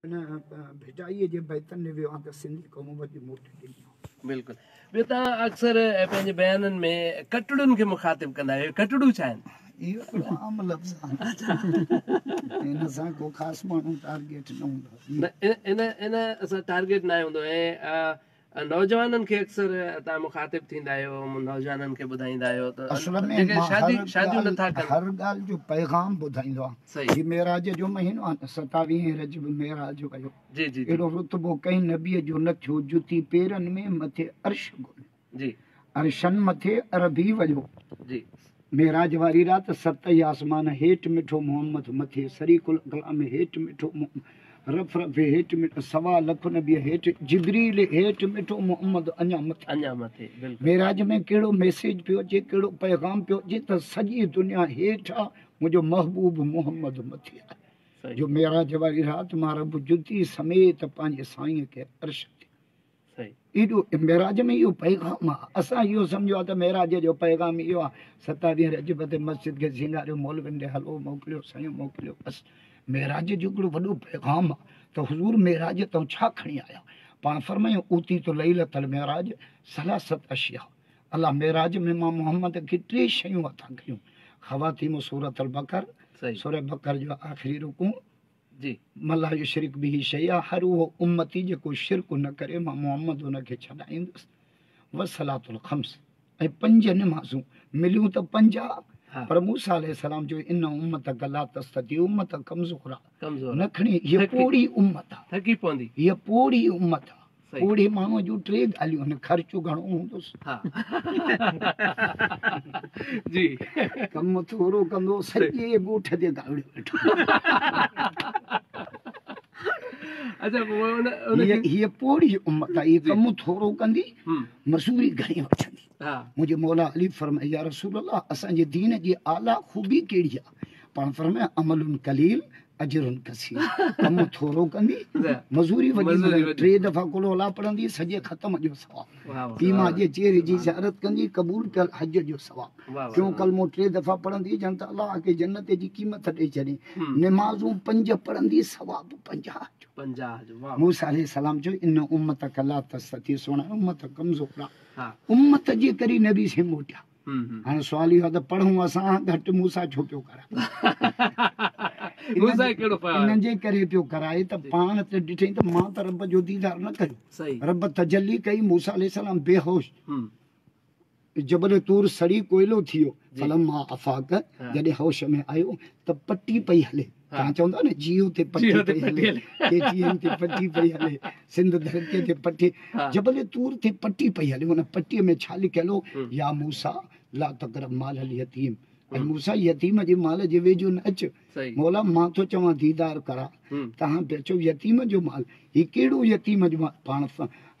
ان ڀٽائيء جي بيتن ڏي ويو آهيان ته سنڌي قوم وڏي موٽ ڏني آهي. بلڪل. ٻيو توهان اڪثر پنهنجي بيانن ۾ ڪٽڙن کي مخاطب ڪندا آهيو، ڪٽڙو ڇا آهن؟ اهو هڪڙو عام لفظ آهي. ان سان ڪو خاص ماڻهو ٽارگيٽ نه هوندو آهي. نه ان ان سان ٽارگيٽ ناهي هوندو ۽ نوجوانن کي اڪثر توهان مخاطب ٿيندا آهيو نوجوانن کي ٻڌائيندا آهيو ته اصل ۾ جيڪي مان شادي هر شاديون نٿا ڳالهه ڪن هر ڳالهه جو پيغام ٻڌائيندو آهيان. صحيح هي معراج جو مهينو آهي نه ستاويهين رجب معراج ويو. جي جي جي اهڙو رتبو ڪنهن نبيء جو نه ٿيو جتي پيرن ۾ مٿي عرش گهميو. جي عرشن مٿي عربي ويو. جي. معراج واري رات ست ئي آسمان هيٺ مٺو محمد مٿي سريڪ الاڪلام هيٺ مٺو محمد رفرف هيٺ مٺو سوا لک نبي هيٺ جبريل هيٺ مٺو محمد اڃا مٿي. اڃا مٿي بلڪل. معراج ۾ ڪهڙو ميسيج پيو اچي ڪهڙو پيغام پيو اچي ته سڄي دنيا هيٺ آ منهنجو محبوب محمد مٿي آهي. صحيح. جو معراج واري رات مان رب جتي سميت پنهنجي سائين کي عرش تي ايڏو معراج ۾ اهو پيغام آ. اسان اهو سمجهيو آ ته معراج جو پيغام اهو آ ستاويهين رجب تي مسجد کي سينگاريو مولوين ڏي حلوو موڪليو سيون موڪليو بس معراج جو هڪڙو وڏو پيغام آ ته حضور معراج تان ڇا کڻي آيا پاڻ فرمايو اوتيت ليلة المعراج ثلاثة اشياء الله معراج ۾ مان محمد کي ٽي شيون عطا ڪيون خواتيم سورة البقر سورة بقر جو آخري رڪوع جي. من لا يشرڪ به شيئا هر اهو امتي جيڪو شرڪ نه ڪري مان محمد ان کي ڇڏائيندس والصلوة الخمس ۽ پنج نمازون مليون ته 50 پر موسيٰ عليه السلام چيو ان امتک لا تستطيع امت ڪمزور آ نه کڻي هيء پوڙهي امت آ ٿڪي پوندي هيء پوڙهي امت آ پوڙهي ماڻهوء جون ٽي ڳالهيون آهن، خرچ گهڻو هوندس، جي ڪم ٿورو ڪندو، سڄي ڳوٺ تي گاوڙيو ويٺو. هيء پوڙهي امت آهي، هيء ڪم ٿورو ڪندي، مزوري گهڻي وٺندي. منهنجي مولا علي فرمايو، يا رسول الله اسان جي دين جي اعليٰ خوبي ڪهڙي آهي؟ پاڻ فرمايو، عمل قليل اجر ڪثير، ڪم ٿورو ڪندي مزوري وڏي ملندي، ٽي دفعا قل هو الله پڙهندي سڄي ختم جو ثواب، پيء ماء جي چهري جي زيارت ڪندي قبول ڪيل حج جو ثواب، ٽيون ڪلمو ٽي دفعا پڙهندي ڄڻ ته الله کي جنت جي قيمت ڏئي ڇڏي، نمازون پنج پڙهندي ثواب 50 جو. موسيٰ عليه السلام چيو ان امتک لا تستطيع سهڻا امت ڪمزور آ، امت جي ڪري نبي سائين موٽيا. هاڻي سوال اهو آهي ته پڙهون اسان گهٽ موسيٰ ڇو پيو ڪرائي؟ موسيٰ ڪهڙو پيو ان جي ڪري پيو ڪرائي ته پاڻ ته ڏٺئي ته مان ته رب جو ديدار نه ڪيو، رب تجلي ڪئي موسيٰ عليه السلام بيهوش، جبل طور سڙي ڪوئلو ٿي ويو، فلما افاق جڏهن هوش ۾ آيو ته پٽي پئي هلي، توهان چوندا نه جيو تي پٽي پئي هلي، ڪي ٽي اين تي پٽي پئي هلي، سنڌ ڌرتي تي پٽي، جبل طور تي پٽي پئي هلي، ان پٽي ۾ ڇا لکيل هو، يا موسيٰ لا تقرب مال اليتيم، اي موسيٰ يتيم جي مال جي ويجهو نه اچ، مولا مان ٿو چوان ديدار ڪرا، توهان پيا چئو يتيم جو مال، هي ڪهڙو يتيم جو مال، پاڻ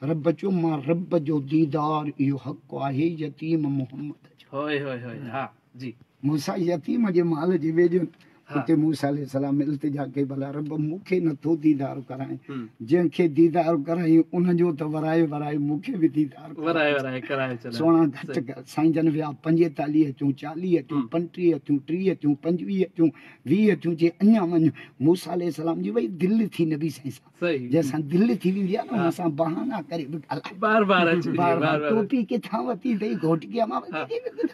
رب چيو مان رب جو ديدار اهو حق آهي يتيم محمد جو. هوئي هوئي هوئي ها جي. موسيٰ يتيم جي مال جي ويجهو اتي موسيٰ عليه السلام التجا ڪئي ڀلا رب مون کي نه ٿو ديدار ڪرائين جنهن کي ديدار ڪرائين ان جو ته ورائي ورائي مون کي به ديدار ورائي ورائي ڪرائي ڇڏ سهڻا گهٽ ڪر سائين جن ويا 45 ٿيون 40 ٿيون 35 ٿيون 30 ٿيون 25 ٿيون 20 ٿيون چي اڃا وڃ موسيٰ عليه السلام جي وئي دل ٿي نبي سائين سان جنهن سان دل ٿي ويندي آهي نه ان سان بهانا ڪري به ڳالهائي بار بار اچي بار بار ٽوپي ڪٿان ورتي اٿئي گهوٽڪيء مان ورتي اٿئي.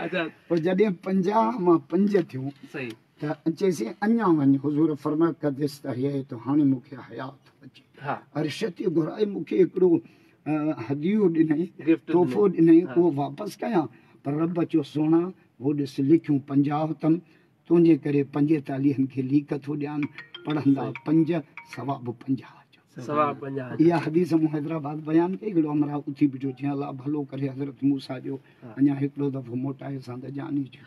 اچا پوء جڏهن 50 مان 5 ٿيون صحيح ته چيسين اڃا وڃ حضور فرمايو قد استحييت هاڻي مون کي حيا ٿو اچي عرش تي گهرائي مون کي هڪڙو هديو ڏنائين تحفو ڏنائين اهو واپس ڪيان پر رب چيو سهڻا هو ڏس لکيون 50 اٿم تنهنجي ڪري پنجيتاليهن کي ليڪ ٿو ڏيان، پڙهندا پنج، ثواب 50 جو. ثواب 50 جو. اها حديث مون حيدرآباد بيان ڪئي، هڪڙو همراهه اٿي بيٺو، چيائين الله ڀلو ڪري حضرت موسيٰ جو اڃا هڪڙو دفعو موٽائي اسان ته جان ئي ڇٽي.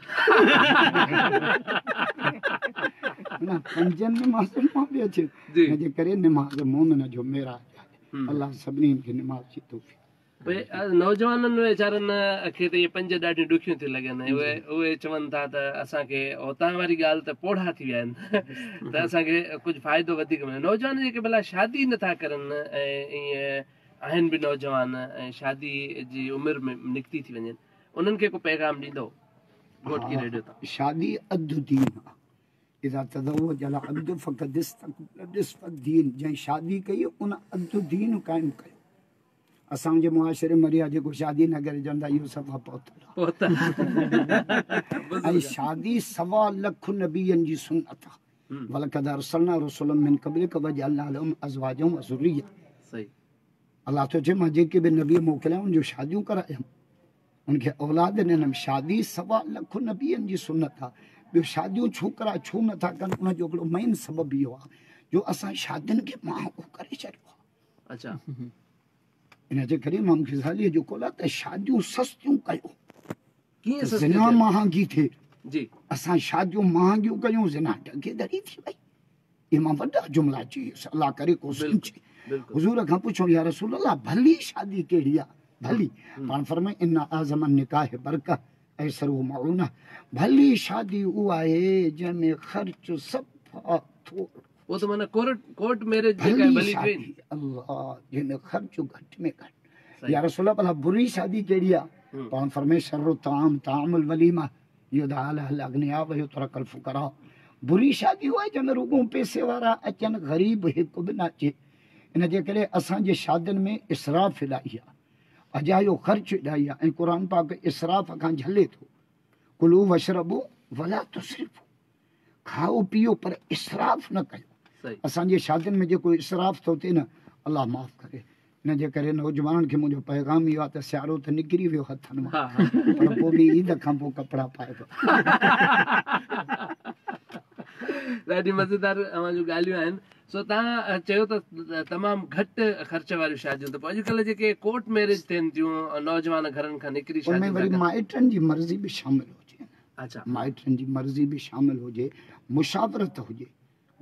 نه پنجن نمازن مان به اچي، ان جي ڪري نماز مومن جو معراج آهي. الله سڀني کي نماز جي توفيق. ڀئي نوجوانن ويچارن کي ته اهي پنج ڏاڍيون ڏکيون ٿيون لڳن ۽ اهي اهي چون ٿا ته اسان کي توهان واري ڳالهه ته پوڙها ٿي ويا آهن ته اسان کي ڪجهه فائدو وڌيڪ ملي نوجوان جيڪي ڀلا شادي نٿا ڪرن ۽ ائين آهن به نوجوان ۽ شادي جي عمر ۾ نڪتي ٿي وڃن انهن کي ڪو پيغام ڏيندو گهوٽڪي ريڊيو تان. شادي اڌ دين آ. اذا تزوج العبد فقد استڪمل نصف الدين جنهن شادي ڪئي ان اڌ دين قائم ڪيو. اسان جي معاشري ۾ رهيا جيڪو شادي نه ڪري چون ٿا اهو صفا پهتل آهي. ۽ شادي سوا لک نبين جي سنت آهي. ولقد ارسلنا رسلا من قبلک وجعلنا لهم ازواجا وذريه. الله ٿو چئي مان جيڪي به نبي موڪليا انهن جون شاديون ڪرايم. ان کي اولاد ڏنم. شادي سوا لک نبين جي سنت آ. ٻيو شاديون ڇوڪرا ڇو نه ٿا ڪن ان جو هڪڙو مين سبب اهو آ جو اسان شادين کي مهانگو ڪري ڇڏيو آ. اڇا. ان جي ڪري امام غزالي جو قول آ ته شاديون سستيون ڪيو. ڪيئن سستيون زنا مهانگي ٿئي. جي. اسان شاديون مهانگيون ڪيون زنا ڍڳي ڌڙي ٿي وئي. اهي مان وڏا جملا چئي ويس الله ڪري ڪو سمجهي. حضور کان پڇيو يا رسول الله ڀلي شادي ڪهڙي آ ڀلي پاڻ فرمائي ان اعظم النڪاح برڪه ايسره معونه ڀلي شادي اها آهي جنهن ۾ خرچ صفا ٿورو پوء ته معنيٰ ڪورٽ ڪورٽ ميرج جيڪا آهي ڀلي ٿي وئي الله جنهن ۾ خرچ گهٽ ۾ گهٽ يا رسول الله ڀلا بري شادي ڪهڙي آ پاڻ فرمائي شر الطعام طعام الوليمه يدعا لها الاغنياء ويترڪ الفقراء بري شادي اها آهي جنهن ۾ رڳو پئسي وارا اچن غريب هڪ به نه اچي ان جي ڪري اسان جي شادين ۾ اسراف الاهي آهي اجايو خرچ الاهي آهي ۽ قرآن پاڪ اسراف کان جهلي ٿو ڪلوا واشربوا ولا تسرفوا کائو پيئو پر اسراف نه ڪيو. اسان جي شادين ۾ جيڪو اسراف ٿو ٿئي نه الله معاف ڪري. ان جي ڪري نوجوانن کي منهنجو پيغام اهو آهي ته سيارو ته نڪري ويو هٿن مان پر پوء به عيد کان پوء ڪپڙا پائبا. ڏاڍي مزيدار اوهان جون ڳالهيون آهن. سو توهان چيو ته تمام گهٽ خرچ واريون شاديون ته پوء اڄڪلهه جيڪي ڪورٽ ميرج ٿين ٿيون نوجوان گهرن کان نڪري ان شاديون ۾ ٿا وري ڪن. مائٽن جي مرضي به شامل هجي. اڇا. مائٽن جي مرضي به شامل هجي، مشاورت هجي.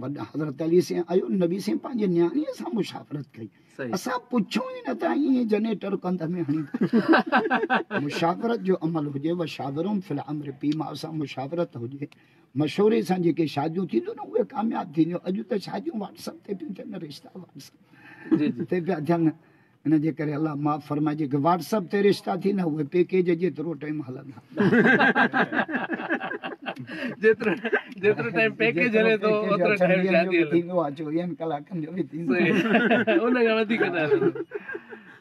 وڏا حضرت علي سائين آيو، نبي سائين پنهنجي نياڻيء سان مشاورت ڪئي. اسان پڇون ئي نه ٿا ائين جنريٽر ڪنڌ ۾ هڻي ٿا. مشاورت جو عمل هجي، وشاورهم في الامر پيء ماء سان مشاورت هجي. مشوري سان جيڪي شاديون ٿينديون نه اهي ڪامياب ٿينديون. اڄ ته شاديون واٽس اپ تي پيون ٿين، رشتا واٽس اپ تي پيا ٿين. ان جي ڪري الله معاف فرمائي جيڪي واٽس اپ تي رشتا ٿيندا اهي پيڪيج جيترو ٽائيم هلندا. جيترو جيترو ٽائيم پيڪيج هلي ٿو اوترو ٽائيم شادي هلي ٿيندو آ 24 ڪلاڪن جو به ٿيندو ان کان وڌيڪ نه هلندو.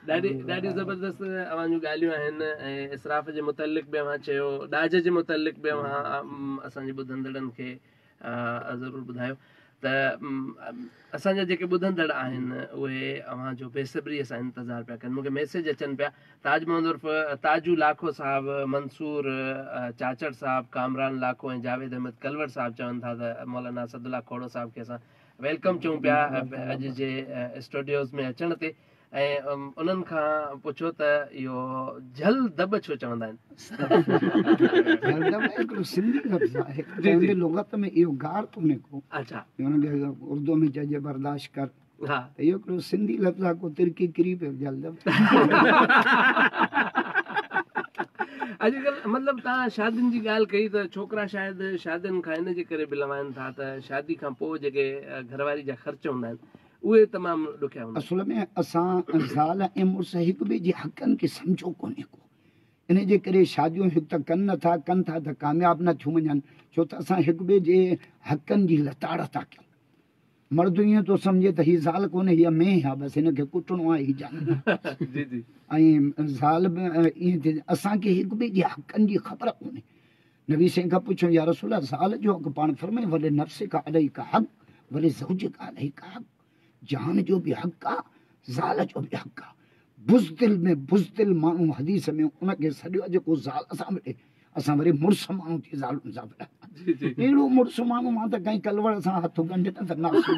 ڏاڍي ڏاڍي زبردست اوهان جون ڳالهيون آهن ۽ اسراف جي متعلق به اوهان چيو ڏاج جي متعلق به اوهان اسان جي ٻڌندڙن کي ضرور ٻڌايو ته اسان جا جيڪي ٻڌندڙ آهن اهي اوهان جو بيصبريء سان انتظار پيا ڪن مون کي ميسيج اچن پيا تاج محمد عرف تاجو لاکو صاحب منصور چاچڙ صاحب ڪامران لاکو ۽ جاويد احمد ڪلوڙ صاحب چون ٿا ته مولانا اسد الله کوڙو صاحب کي اسان welcome چئون پيا اڄ جي اسٽوڊيوز ۾ اچڻ تي ۽ انهن کان پڇو ته اهو جهل دٻ ڇو چوندا آهن؟ جهل دٻ هڪڙو سنڌي لفظ آهي. جنهن جي لغت ۾ اهو گار ڪونهي ڪو. اڇا. ان کي اردو ۾ چئجي برداشت ڪر. ها. ته اهو هڪڙو سنڌي لفظ آهي ڪو ترڪي ڪري پيو جهل دٻ. اڄڪلهه مطلب توهان شادين جي ڳالهه ڪئي ته ڇوڪرا شايد شادين کان ان جي ڪري به لنوائن ٿا ته شادي کان پوء جيڪي گهر واري جا خرچ هوندا آهن اهي تمام ڏکيا هوندا آهن. اصل ۾ اسان زال ۽ مڙس هڪ ٻئي جي حقن کي سمجهو ڪونهي ڪو ان جي ڪري شاديون هڪ ته ڪن نه ٿا ڪن ٿا ته ڪامياب نه ٿيون وڃن ڇو ته اسان هڪ ٻئي جي حقن جي لتاڙ ٿا ڪيون مرد ائين ٿو سمجهي ته هي زال ڪونهي هي مينهن آهي بس هن کي ڪٽڻو آهي هي جانور آهي جي جي ۽ زال به ائين ٿي اسان کي هڪ ٻئي جي حقن جي خبر ڪونهي نبي سائين کان پڇيو يا رسول الله زال جو حق پاڻ فرمائي ولنفسڪ عليڪ حق ولزوجڪ عليڪ حق جان جو به حق آ زال جو به حق آ بزدل ۾ بزدل ماڻهو حديث ۾ ان کي سڏيو آ جيڪو زال سان وڙهي اسان وري مڙس ماڻهو ٿي زالن سان وڙهندا اهڙو مڙس ماڻهو مان ته ڪنهن ڪلوڙ سان هٿ ڳنڍ نه ته ناسور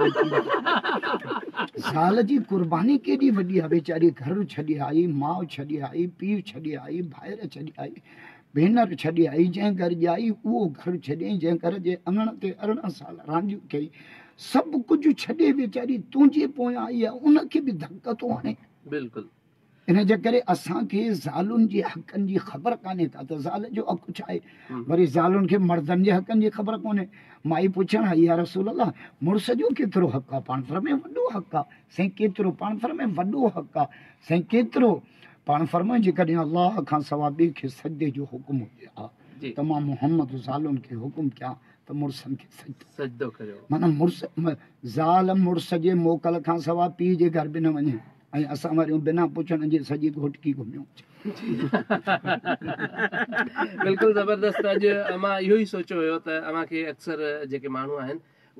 زال جي قرباني ڪيڏي وڏي آ ويچاري گهر ڇڏي آئي ماء ڇڏي آئي پيء ڇڏي آئي ڀائر ڇڏي آئي ڀينر ڇڏي آئي، جنهن گهر ڄائي اهو گهر ڇڏيائين، جنهن گهر جي اڱڻ تي 18 سال رانديون ڪيائين، سڀ ڪجهه ڇڏي ويچاري تنهنجي پويان آئي آهي، ان کي به ڌڪ ٿو هڻين. بلڪل. ان جي ڪري اسان کي زالن جي حقن جي خبر ڪانهي ڪا ته زال جو حق ڇا آهي؟ وري زالن کي مردن جي حقن جي خبر ڪونهي. مائي پڇڻ آئي يا رسول الله مڙس جو ڪيترو حق آهي؟ پاڻ فرمايو وڏو حق آهي. سائين ڪيترو؟ پاڻ فرمايو وڏو حق آهي. سائين ڪيترو؟ پاڻ فرمايو جيڪڏهن الله کان سوا ٻئي کي سجدي جو حڪم هجي ها ته مان محمد زالن کي حڪم ڪيان ته ته مڙسن کي سجدو سجدو ڪريو. معنيٰ مڙس زال مڙس جي موڪل کان سوا پيء جي گهر به نه وڃي ۽ اسان واريون بنا پڇڻ جي سڄي گهوٽڪي گهميون اچن. بلڪل زبردست اڄ مان اهو ئي سوچيو هيو ته اوهان کي اڪثر جيڪي ماڻهو آهن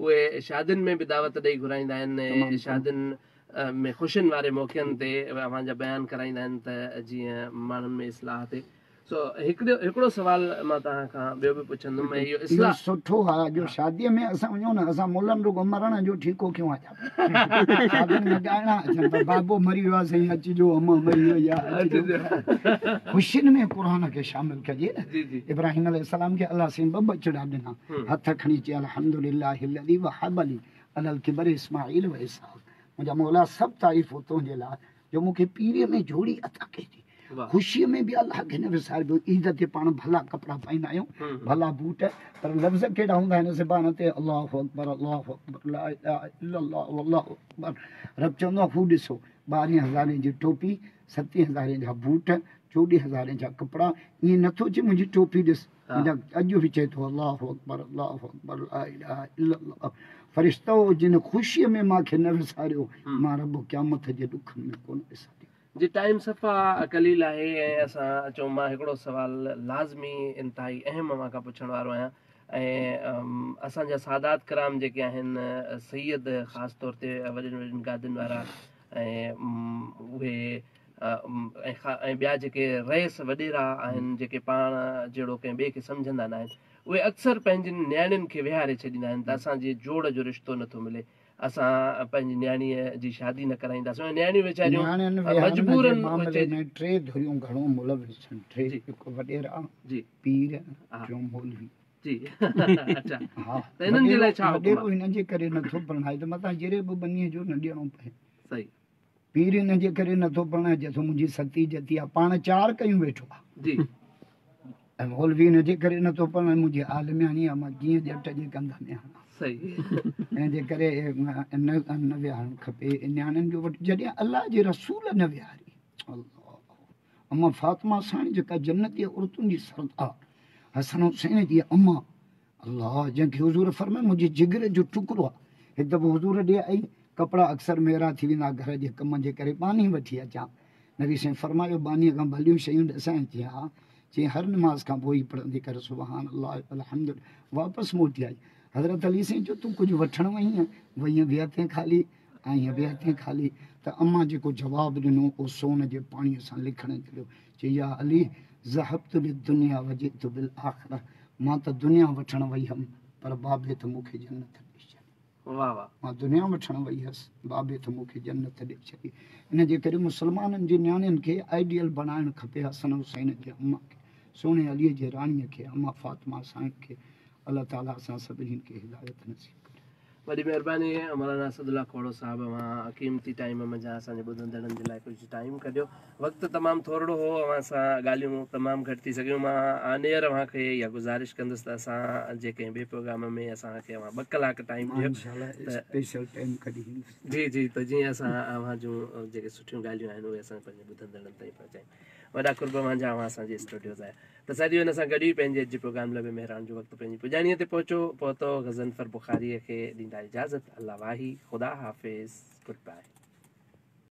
اهي شادين ۾ به دعوت ڏئي گهرائيندا آهن ۽ شادين ۾ خوشين واري موقعن تي اوهان جا بيان ڪرائيندا آهن ته جيئن ماڻهن ۾ اصلاح ٿئي سو هڪڙو هڪڙو سوال مان توهان کان ٻيو به پڇندم ۽ اهو اهو اصلاح سٺو آ جو شاديء ۾ اسان وڃون نه اسان ملن رڳو مرڻ جو ٺيڪو کنيو آ شادين ۾ ڳائڻا اچن ته بابو مري ويو آ سائين اچجو امان مري وئي آ اچجو خوشين ۾ قرآن کي شامل ڪجي نه جي جي ابراهيم عليه السلام کي الله سائين ٻه ٻچڙا ڏنا هٿ کڻي چي الحمد لله الذي وهب لي علي الڪبر اسماعيل و اسحاق منهنجا مولا سڀ تعريفون تنهنجي لاء جو مون کي پيريء ۾ جوڙي عطا ڪئي ٿي. خوشيء ۾ به الله کي نه وساربو. عيد تي پاڻ ڀلا ڪپڙا پائيندا آهيون، ڀلا بوٽ، پر لفظ ڪهڙا هوندا آهن زبان تي، الله اڪبر الله اڪبر لا اله الا الله والله اڪبر. رب چوندو آهي هو ڏسو ٻارهين هزارين جي ٽوپي، ستين هزارين جا بوٽ، چوڏهين هزارين جا ڪپڙا، ائين نٿو چئي منهنجي ٽوپي ڏس، منهنجا اڄ به چئي ٿو الله اڪبر الله اڪبر لا اله الا الله فرشتؤ جن خوشيء ۾ مان کي نه وساريو مان رب قيامت جي ڏکن ۾ ڪونه وساريندس. جي ٽائيم صفا قليل آهي ۽ اسان چئون مان هڪڙو سوال لازمي انتهائي اهم اوهان کان پڇڻ وارو آهيان ۽ اسان جا سادات ڪرام جيڪي آهن سيد خاص طور تي وڏين وڏين گادين وارا ۽ اهي ۽ ٻيا جيڪي رئيس وڏيرا آهن جيڪي پاڻ جهڙو ڪنهن ٻئي کي سمجهندا ناهن اهي اڪثر پنهنجين نياڻين کي ويهاري ڇڏيندا آهن ته اسان جي جوڙ جو رشتو نٿو ملي اسان پنهنجي نياڻيء جي شادي نه ڪرائينداسون ۽ نياڻيون ويچاريون نياڻين ويهارڻ جي مجبورن معاملي ۾ ٽي ڌريون گهڻو ملوث آهن ٽي هڪ وڏيرا جي پير ٽيون مولوي جي اڇا ته انهن جي لاء ڇا حڪم وڏيرو هن جي ڪري نٿو پرڻائي ته متان جريب ٻنيء جو نه ڏيڻو پئي صحيح پير ان جي ڪري نٿو پرڻائي چئي ٿو منهنجي ستي جتي آ پاڻ چار ڪيون ويٺو آ جي ۽ مولوي ان جي ڪري نٿو پرڻائي منهنجي عالمياڻي آ مان ڪيئن ڄٽ جي ڪنڌ ۾ هڻان صحيح ان جي ڪري نه نه ويهارڻ کپي نياڻين جو وٽ جڏهن الله جي رسول نه ويهاري الله اما فاطمه ساڻ جيڪا جنتي عورتن جي سردار حسن حسين جي اما الله جنهن کي حضور فرمايو منهنجي جگر جو ٽڪرو آ. هڪ دفعو حضور ڏي آئي، ڪپڙا اڪثر ميرا ٿي ويندا گهر جي ڪم جي ڪري ٻانهي وٺي اچان. نبي سائين فرمايو ٻانهيء کان ڀليون شيون ڏسانء؟ چيائين ها. چيائين هر نماز کان پوء هي پڙهندي ڪر سبحان الله والحمد لله. واپس موٽي آئي. حضرت علي سائين چيو تون ڪجهه وٺڻ وئينء؟ وئينء به هٿين خالي، آئينء به هٿين خالي. ته امان جيڪو جواب ڏنو اهو سون جي پاڻيء سان لکڻ جهڙو. چيائين يا علي ذهبت للدنيا وجئت بالآخرة مان ته دنيا وٺڻ وئي هيم پر بابي ته مون کي جنت ڏئي ڇڏي. واه واه. مان دنيا وٺڻ وئي هيس بابي ته مون کي جنت ڏئي ڇڏي. ان جي ڪري مسلمانن جي نياڻين کي آئيڊيل بڻائڻ کپي حسن حسين جي اما کي سهڻي علي جي راڻيء کي اما فاطمه سائڻ کي الله تعالي اسان سڀني کي هدايت نصيب ڪري. وڏي مهرباني مولانا اسد الله کوڙو صاحب اوهان قيمتي ٽائيم منجهان اسان جي ٻڌندڙن جي لاء ڪجهه ٽائيم ڪڍيو وقت تمام ٿورڙو هو اوهان سان ڳالهيون تمام گهٽ ٿي سگهيون مان آن ايئر اوهان کي اها گذارش ڪندس ته اسان جي ڪنهن ٻئي پروگرام ۾ اسان کي اوهان ٻه ڪلاڪ ٽائيم ڏيو انشاءالله اسپيشل ٽائيم ڪڍي ايندس جي جي ته جيئن اسان اوهان جون جيڪي سٺيون ڳالهيون آهن اهي اسان پنهنجي ٻڌندڙن تائين پهچايون وڏا قرب اوهان جا اوهان اسان جي اسٽوڊيوز آيا ته ساٿيو ان سان گڏ ئي پنهنجي اڄ جي پروگرام لب مهراڻ جو وقت پنهنجي پڄاڻيء تي پهچو پهتو غضنفر بخاريء کي ڏيندا اجازت الله واهي خدا حافظ گڊ باء.